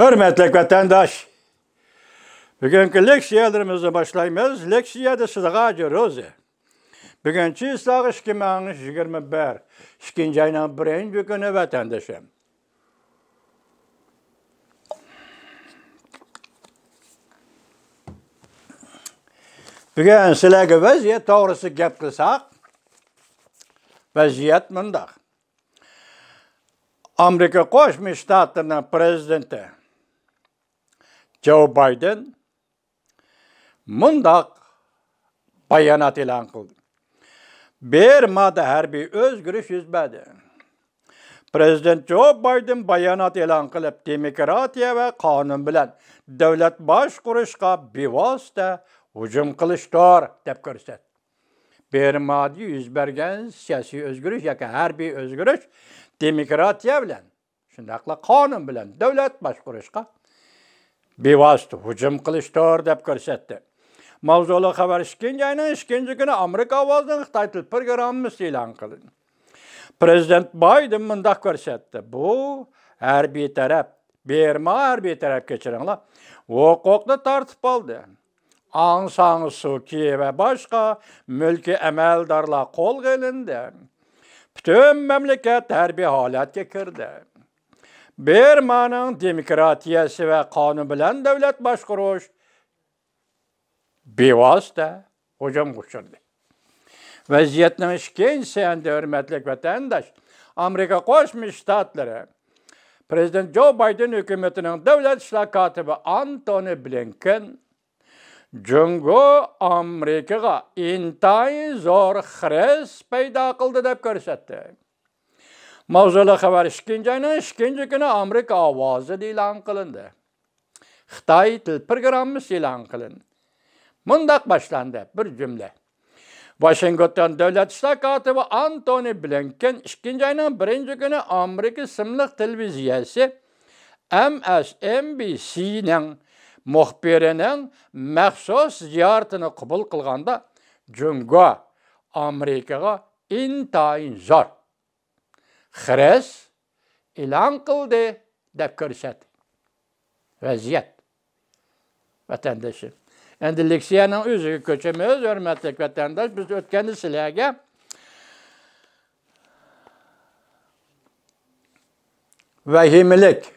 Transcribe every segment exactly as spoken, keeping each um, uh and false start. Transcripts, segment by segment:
ھۆرمەتلىك ۋەتەنداش، بۈگۈنكى لېكسىيەلىرىمىزنى باشلايمىز. لېكسىيەدە سىزغا ھاجى روزى. بۈگۈن چىسلاغ ئىككى مىڭ يىگىرمە بىر، ئىككىنچى ئاينىڭ بىرىنچى كۈنى ۋەتەندىشىم. بۈگۈن سىلەرگە ۋەزىيەت توغرىسىدا گەپ قىلساق، ۋەزىيەت مۇنداق. ئامېرىكا قوشما شتاتلىرىنىڭ پرېزىدېنتى جو بايدېن مۇنداق بايانات ئېلان قىلدى. بىرمادا ھەربىي ئۆزگىرىش يۈز بەردى. پرېزىدېنت جو بايدېن بايانات ئېلان قىلىپ، دېموكراتىيە ۋە قانۇن بىلەن دۆلەت باشقۇرۇشقا بىۋاسىتە ھۇجۇم قىلىشتۇر، دەپ كۆرسەتتى. بىرمادا يۈز بەرگەن سىياسىي ئۆزگىرىش ياكى ھەربىي ئۆزگىرىش دېموكراتىيە بىلەن، شۇنداقلا قانۇن بىلەن دۆلەت باشقۇرۇشقا بىۋاسىتە ھۇجۇم قىلىشتۇر، دەپ كۆرسەتتى. ماۋزۇلۇق خەۋەر ئىككىنچى ئاينىڭ ئىككىنچى كۈنى ئامېرىكا ئاۋازىنىڭ خىتاي تىل پروگراممىسى ئېلان قىلىندى. پرېزىدېنت بايدېن مۇنداق كۆرسەتتى: بۇ ھەربىي تەرەپ، بىرما ھەربىي تەرەپ، كەچۈرۈڭلار، ھوقۇقنى تارتىپ ئالدى. ئاڭ سان سۇكى ۋە باشقا مۈلكىي ئەمەلدارلار قولغا ئېلىندى. پۈتۈن مەملىكەت ھەربىي ھالەتكە كىردى. بىرمانىڭ دېموكراتىيەسى ۋە قانۇن بىلەن دۆلەت باشقۇرۇش بىۋاسىتە ھۇجۇمغا ئۇچرىدى. ۋەزىيەتنىڭ ئىككىنچىسى، ئەمدى ھۆرمەتلىك ۋەتەنداش، ئامېرىكا قوشما شتاتلىرى پرېزىدېنت جو بايدېن ھۆكۈمىتىنىڭ دۆلەت ئىشلار كاتىپى ئانتونى بلىنكېن جۇڭگو ئامېرىكىغا ئىنتايىن زور خىرىس پەيدا قىلدى، دەپ كۆرسەتتى. ماۋزۇلۇق خەۋەر ئىككىنچى ئاينىڭ ئىككىنچى كۈنى ئامېرىكا ئاۋازىدا ئېلان قىلىندى. خىتاي تىل پروگراممىسى ئېلان قىلىندى. مۇنداق باشلاندى، بىر جۈملە. ۋاشىنگتون دۆلەت ئىشلار كاتىپى ئانتونى بلىنكېن ئىككىنچى ئاينىڭ بىرىنچى كۈنى ئامېرىكا ئىسىملىق تېلېۋىزىيەسى ئېم ئېس ئېن بى سىنىڭ مۇخبىرىنىڭ مەخسۇس زىيارىتىنى قوبۇل قىلغاندا، جۇڭگو ئامېرىكىغا ئىنتايىن زور خىرىس ئېلان قىلدى، دەپ كۆرسەتتى. ۋەزىيەت، ۋەتەندىشىم. ئەمدى لېكسىيەنىڭ ئۆزىگە كۆچىمىز، ھۆرمەتلىك ۋەتەنداش. بىز ئۆتكەندە سىلەرگە ۋەھىمىلىك،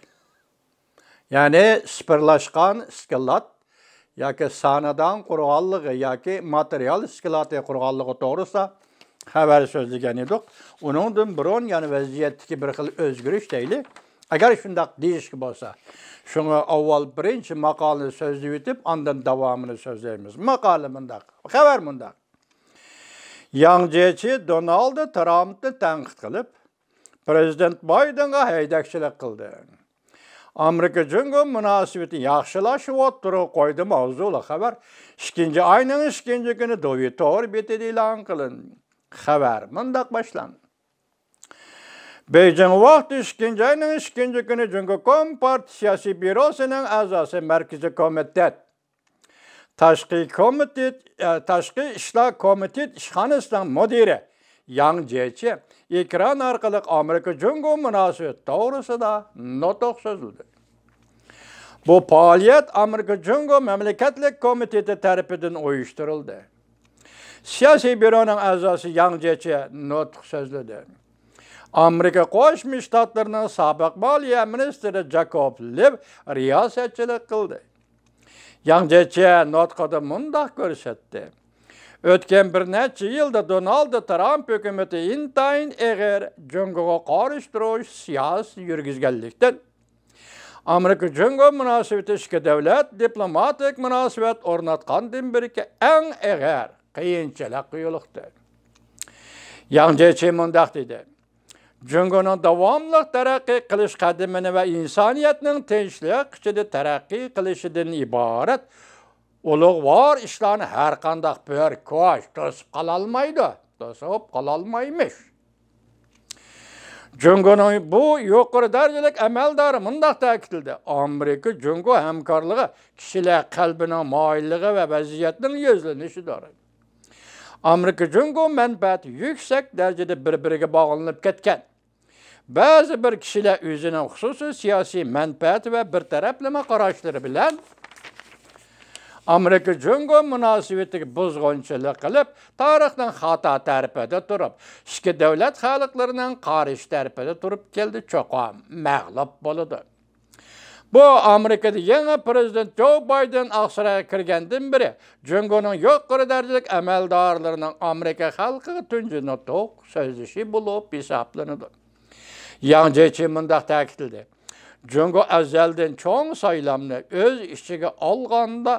يەنى سىپىرلاشقان ئىسكىلات ياكى سانادان قۇرغانلىقى ياكى ماتېرىيال ئىسكىلاتى قۇرغانلىقى توغرىسىدا خەۋەر سۆزلىگەن ئىدۇق. ئۇنىڭدىن بۇرۇن يەنە ۋەزىيەتتىكى بىر خىل ئۆزگىرىش دەيلى. ئەگەر شۇنداق دېيىشكە بولسا، شۇڭا ئاۋۋال بىرىنچى ماقالىنى سۆزلىۋېتىپ، ئاندىن داۋامىنى سۆزلەيمىز. ماقالە مۇنداق، خەۋەر مۇنداق. ياڭ جيېچى دونالد ترامپنى تەنقىد قىلىپ، پرېزىدېنت بايدېنغا ھەيدەكچىلىك قىلدى. ئامېرىكا جۇڭگو مۇناسىۋىتىنى ياخشىلاش ئوتتۇرىغا قويدى ماۋزۇلۇق خەۋەر ئىككىنچى ئاينىڭ ئىككىنچى كۈنى دۇۋى تور بېتىدە ئېلان قىلىندى. خەۋەر مۇنداق باشلاندى. بېيجىڭ ۋاقتى ئىككىنچى ئاينىڭ ئىككىنچى كۈنى جۇڭگو كومپارتىيە سىياسىي بيۇروسىنىڭ ئەزاسى، مەركىزىي كومىتېت تاشقى كومىتېت، ئە، تاشقى ئىشلار كومىتېت ئىشخانىسىنىڭ مۇدىرى ياڭ جيېچى ئېكران ئارقىلىق ئامېرىكا جۇڭگو مۇناسىۋىتى توغرىسىدا نۇتۇق سۆزلىدى. بۇ پائالىيەت ئامېرىكا جۇڭگو مەملىكەتلىك كومىتېتى تەرىپىدىن ئۇيۇشتۇرۇلدى. سىياسىي بيۇرونىڭ ئەزاسى ياڭ جيېچى نۇتۇق سۆزلىدى. ئامېرىكا قوشما شتاتلىرىنىڭ سابىق مالىيە مىنىستىرى جاكوب لىۋ رىياسەتچىلىك قىلدى. ياڭ جيېچى نۇتقىدا مۇنداق كۆرسەتتى: ئۆتكەن بىر نەچچە يىلدا دونالد ترامپ ھۆكۈمىتى ئىنتايىن ئېغىر جۇڭگوغا قارشى تۇرۇش سىياسىتى يۈرگۈزگەنلىكتىن، ئامېرىكا جۇڭگو مۇناسىۋىتى ئىككى دۆلەت دىپلوماتىك مۇناسىۋەت ئورناتقاندىن بېرىكى ئەڭ ئېغىر قىيىنچىلىققا يولۇقتى. ياڭ جيېچى مۇنداق دېدى: جۇڭگونىڭ داۋاملىق تەرەققىي قىلىش قەدىمىنى ۋە ئىنسانىيەتنىڭ تىنچلىق ئىچىدە تەرەققىي قىلىشىدىن ئىبارەت ئۇلۇغۋار ئىشلارنى ھەرقانداق بىر كۈچ توسۇپ قالالمايدۇ، توسۇپ قالالمايمىش. جۇڭگونىڭ بۇ يۇقىرى دەرىجىلىك ئەمەلدارى مۇنداق تەكىتلىدى: ئامېرىكا جۇڭگو ھەمكارلىقى كىشىلەر قەلبىنىڭ مايىللىقى ۋە ۋەزىيەتنىڭ يۈزلىنىشىدۇر. ئامېرىكا جۇڭگو مەنپەئەتى يۈكسەك دەرىجىدە بىر-بىرىگە باغلىنىپ كەتكەن. بەزى بىر كىشىلەر ئۆزىنىڭ خۇسۇسىي سىياسىي مەنپەئەتى ۋە بىر تەرەپلىمە قاراشلىرى بىلەن ئامېرىكا جۇڭگو مۇناسىۋىتىگە بۇزغۇنچىلىق قىلىپ، تارىخنىڭ خاتا تەرىپىدە تۇرۇپ، ئىككى دۆلەت خەلقلىرىنىڭ قارشى تەرىپىدە تۇرۇپ كەلدى، چوقۇم مەغلۇپ بولىدۇ. بۇ ئامېرىكىدا يېڭى پىرېزىدېنت جو بايدېن ئاقسارايغا كىرگەندىن بېرى جۇڭگونىڭ يۇقىرى دەرىجىلىك ئەمەلدارلىرىنىڭ ئامېرىكا خەلقىگە تۇنجى نۇتۇق سۆزلىشى بولۇپ ھېسابلىنىدۇ. ياڭ جيېچى مۇنداق تەكىتلىدى: جۇڭگو ئەزەلدىن چوڭ سايلامنى ئۆز ئىچىگە ئالغاندا،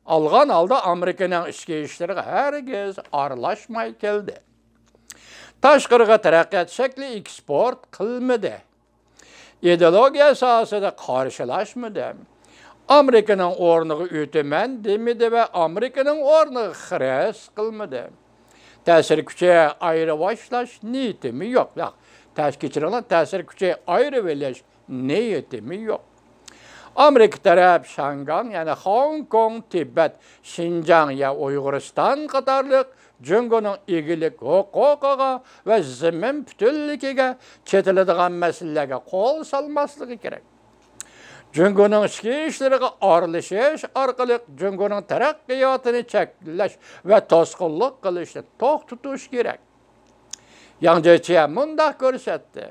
ئالغان ھالدا ئامېرىكىنىڭ ئىچكى ئىشلىرىغا ھەرگىز ئارىلاشماي كەلدى. تاشقىرىغا تەرەققىيات شەكلى ئېكسپورت قىلمىدى. ئىدېئولوگىيە ساھەسىدە قارشىلاشمىدى. ئامېرىكىنىڭ ئورنىغا ئۆتىمەن دېمىدى ۋە ئامېرىكىنىڭ ئورنىغا خىرىس قىلمىدى. تەسىر كۈچى ئايرىۋاشلاش نىيىتىمۇ يوق. ياق، تەس-، كەچۈرۈڭلار، تەسىر كۈچى ئايرىۋېلىش نىيىتىمۇ يوق. ئامېرىكا تەرەپ شاڭگاڭ، يەنى خوڭكوڭ، تىبەت، شىنجاڭ يا ئۇيغۇرىستان قاتارلىق جۇڭگونىڭ ئىگىلىك ھوقۇقىغا ۋە زېمىن پۈتۈنلۈكىگە چېتىلىدىغان مەسىلىلەرگە قول سالماسلىقى كېرەك. جۇڭگونىڭ ئىچكى ئىشلىرىغا ئارىلىشىش ئارقىلىق جۇڭگونىڭ تەرەققىياتىنى چەكلەش ۋە توسقۇنلۇق قىلىشنى توختىتىش كېرەك. ياڭ جيېچى مۇنداق كۆرسەتتى: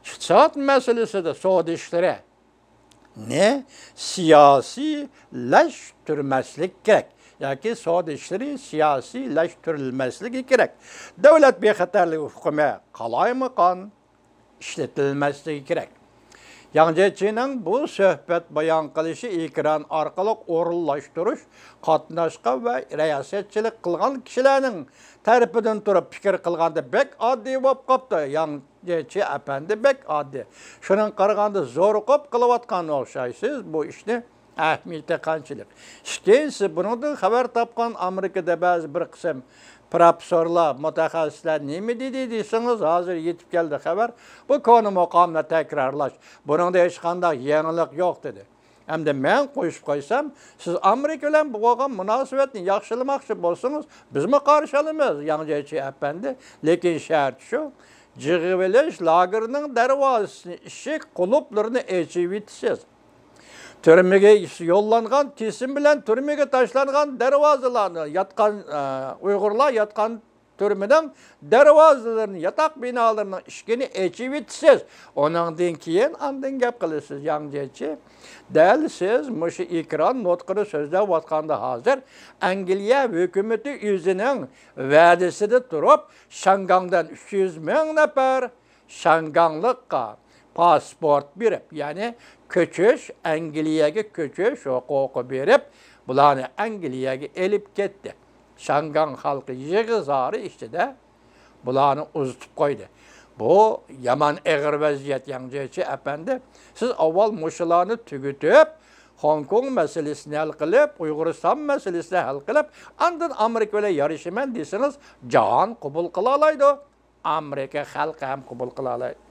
ئىقتىساد مەسىلىسىدە سودا ئىشلىرى نى سىياسىيلەشتۈرمەسلىك كېرەك ياكى سودا ئىشلىرى سىياسىيلەشتۈرۈلمەسلىكى كېرەك. دۆلەت بىخەتەرلىكى ئۇقۇمى قالايمىقان ئىشلىتىلمەسلىكى كېرەك. ياڭ جيېچىنىڭ بۇ سۆھبەت بايان قىلىشى ئېكران ئارقىلىق ئورۇنلاشتۇرۇش، قاتناشقان ۋە رىياسەتچىلىك قىلغان كىشىلەرنىڭ تەرىپىدىن تۇرۇپ پىكىر قىلغاندا بەك ئاددىي بولۇپ قاپتۇ. ياڭ جيېچى ئەپەندى بەك ئاددىي. شۇنىڭغا قارىغاندا زورۇقۇپ قىلىۋاتقان ئوخشايسىز بۇ ئىشنى. ئەھمىيىتى قانچىلىك؟ ئىككىنچىسى، بۇنىڭدىن خەۋەر تاپقان ئامېرىكىدا بەزى بىر قىسىم پروفېسسورلار، مۇتەخەسسىسلەر نېمە دېدى دېسىڭىز، ھازىر يېتىپ كەلدى خەۋەر. بۇ كونا مۇقاملار تەكرارلاش. بۇنىڭدا ھېچقانداق يېڭىلىق يوق دېدى. ئەمدى مەن قوشۇپ قويسام، سىز ئامېرىكا بىلەن بولغان مۇناسىۋەتنى ياخشىلىماقچى بولسىڭىز، بىزمۇ قارشى ئالىمىز، ياڭ جيېچى ئەپەندى. لېكىن شەرت شۇ، يىغىۋېلىش لاگېرىنىڭ دەرۋازىسىنى، ئىشىك قۇلۇپلىرىنى ئېچىۋېتىسىز. تۈرمىگە يوللانغان، كېسىم بىلەن تۈرمىگە تاشلانغان دەرۋازىلارنى، ياتقان، ئە، ئۇيغۇرلار ياتقان تۈرمىنىڭ دەرۋازىلىرىنى، ياتاق بىنالىرىنىڭ ئىشىكىنى ئېچىۋېتىسىز. ئۇنىڭدىن كېيىن ئاندىن گەپ قىلىسىز، ياڭ جيېچى. دەل سىز مۇشۇ ئېكران نۇتقىدا سۆزلەۋاتقاندا ھازىر ئەنگلىيە ھۆكۈمىتى ئۆزىنىڭ ۋەدىسىدە تۇرۇپ، شاڭگاڭدىن ئۈچ يۈز مىڭ نەپەر شاڭگاڭلىققا پاسپورت بېرىپ، يەنى كۆچۈش، ئەنگلىيەگە كۆچۈش ھوقۇقى بېرىپ، بۇلارنى ئەنگلىيەگە ئېلىپ كەتتى. شاڭگاڭ خەلقى يىغا زارى ئىچىدە بۇلارنى ئۇزىتىپ قويدى. بۇ يامان ئېغىر ۋەزىيەت، ياڭ جيېچى ئەپەندى. سىز ئاۋۋال مۇشۇلارنى تۈگىتىپ، خوڭكوڭ مەسىلىسىنى ھەل قىلىپ، ئۇيغۇرىستان مەسىلىسىنى ھەل قىلىپ، ئاندىن ئامېرىكا بىلەن يارىشىمەن دېسىڭىز، جاھان قوبۇل قىلالايدۇ. ئامېرىكا خەلقى ھەم قوبۇل قىلالايدۇ.